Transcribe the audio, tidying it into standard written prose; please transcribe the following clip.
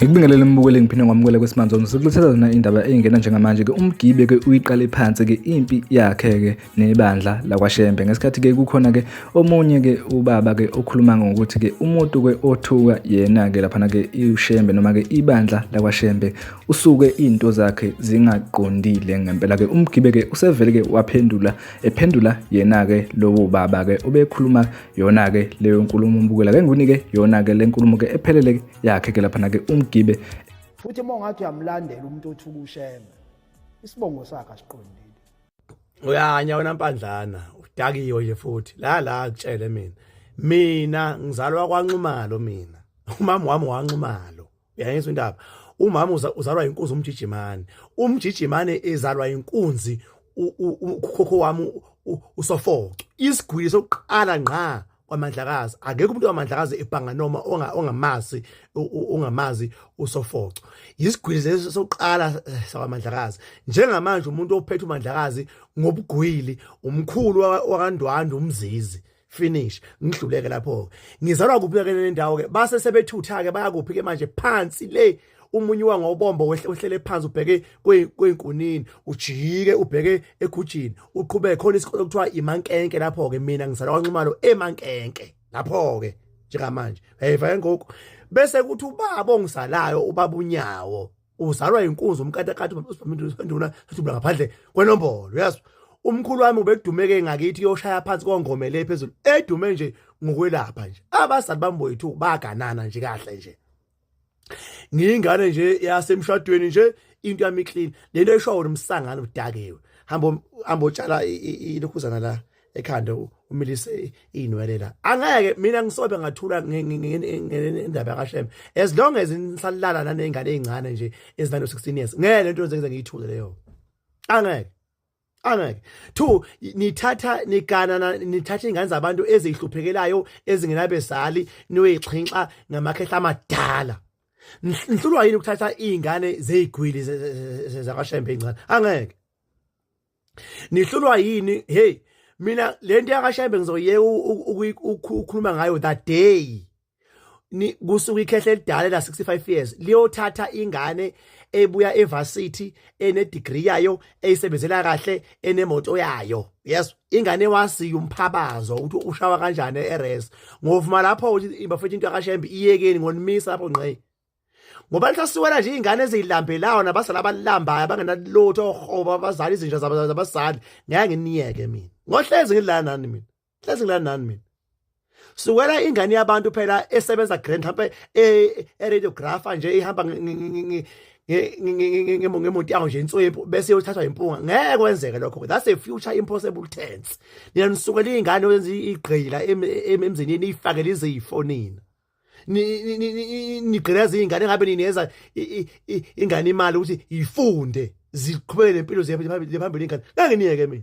Ngikubingelele mbukeli, ngiphinde ngamukele kweSimanzono. Sikulethela zona indaba eyingena njengamanje ke, uMgibe ke uyiqale phansi ke impi yakhe ke nebandla lakwaShembe ngesikhathi ke kukhona ke omunye ke ubaba ke okhuluma ngokuthi ke umuntu ke othuka yena ke laphana ke uShembe noma ke ibandla lakwaShembe usuke into zakhe zingaqondile ngempela ke. UMgibe ke usevele ke waphendula, ephendula yena ke lowo baba ke obekhuluma yona ke leyo nkulumo. Mbukela ke ngikunike yona ke le nkulumo ke ephelele yakhe ke laphana ke uMgibe. Futhi uma ungathi uyamlandela umuntu othuka uShembe, isibongo sakhe asiqondile. Uyanya wena mpandlana, udakiwe nje futhi. La la kutshele mina. Mina ngizalwa kwaNxumalo mina. Umama wami waNxumalo. Uyayizwa indaba? Umama uzalwa inkunzi umjijimane. Umjijimane ezalwa inkunzi ukhokho wami uSofoco. Isigwili sokuqala ngqa kwaMandlakazi. Akekho umuntu waMandlakazi ebhanga noma ongamazi ongamazi uSofoco. Isigwili sokuqala sakwaMandlakazi. Njengamanje umuntu ophethe uMandlakazi ngobugwili umkhulu wakaNdwandwe uMzizi. Finish, ngidluleke lapho. Ngizalwa kuphi ke le ndawo ke? Base sebethutha ke, baya kuphi ke manje? Phansi le umunye wangobombo wehlele phansi ubheke kweyinkunini, ujike ubheke egujini, uqhubeke khona isikole kuthiwa iMankenke lapho ke. Mina ngizalwa kwaNxumalo eMankenke lapho ke njengamanje. Uyayiva ngoku? Bese kuthi ubaba ongizalayo, ubaba uNyawo, uzalwa inkunzi umkatakati usibaminduna sithubula ngaphandle kwenombolo. Uyazi umkhulu wami ubedumeke ngakithi, yoshaya phansi kongomele phezulu, edume nje ngokwelapha nje. Abazali bami boyithu baganana nje kahle nje, ngiyingane nje yasemshadweni nje, into yami clean. Lento eshoyo umsangano, udakiwe. Hamba hamba otshala ilokhuzana la ekhanda, umilise inwele la. Angeke mina ngisobe ngathula ngendaba kaShembe as long as nisalala nanezingane ezincane nje ezina 16 years. Ngeke lento ngize ngiyithule leyo, angeke, angeke. Two, nithatha nigana, nithatha ingane zabantu ezihluphekelayo ezingenabezali, niyoyixhinxa ngamakhehla amadala. Nihlulwa yini ukuthatha izingane zeyigwili zakwaShembe ezincane? Angeke. Nihlulwa yini? Hey, mina lento yakaShembe ngizoyeka ukukhuluma ngayo that day ni kusuka ikhehle elidala la 65 years liyothatha ingane ebuya evarsity, ene degree yayo, eyisebenzela kahle, enemoto yayo. Yes, ingane wasiya umphabazo ukuthi ushawa kanjani eRes. Ngovuma lapho ukuthi bafethu, into yakaShembe iyekeni, ngonimisa lapho ngqe, ngoba lisasiwela nje ingane ezilambelayo nabazali abalambayo abangenalutho, ohoba abazali, izinja zabazali. Ngeke nginiyeke mina, ngohlezi ngidlala nani mina, hlezi ngidlala nani mina. Sukela ingane yabantu phela esebenza grand, mhlawumbe e-radiographer nje, ihamba ngemoto yawo nje inswempu, bese yothathwa impunga. Ngeke kwenzeke lokho, that's a future impossible tense. Nina nisukela ingane oyenza igqila emzini, niyifakele izifo nina, nigqilaza iy'ngane ngabe nineza ingane imali ukuthi ifunde, ziqhubeke nempilo ziye phambili ingane. Ngeke niyeke mina.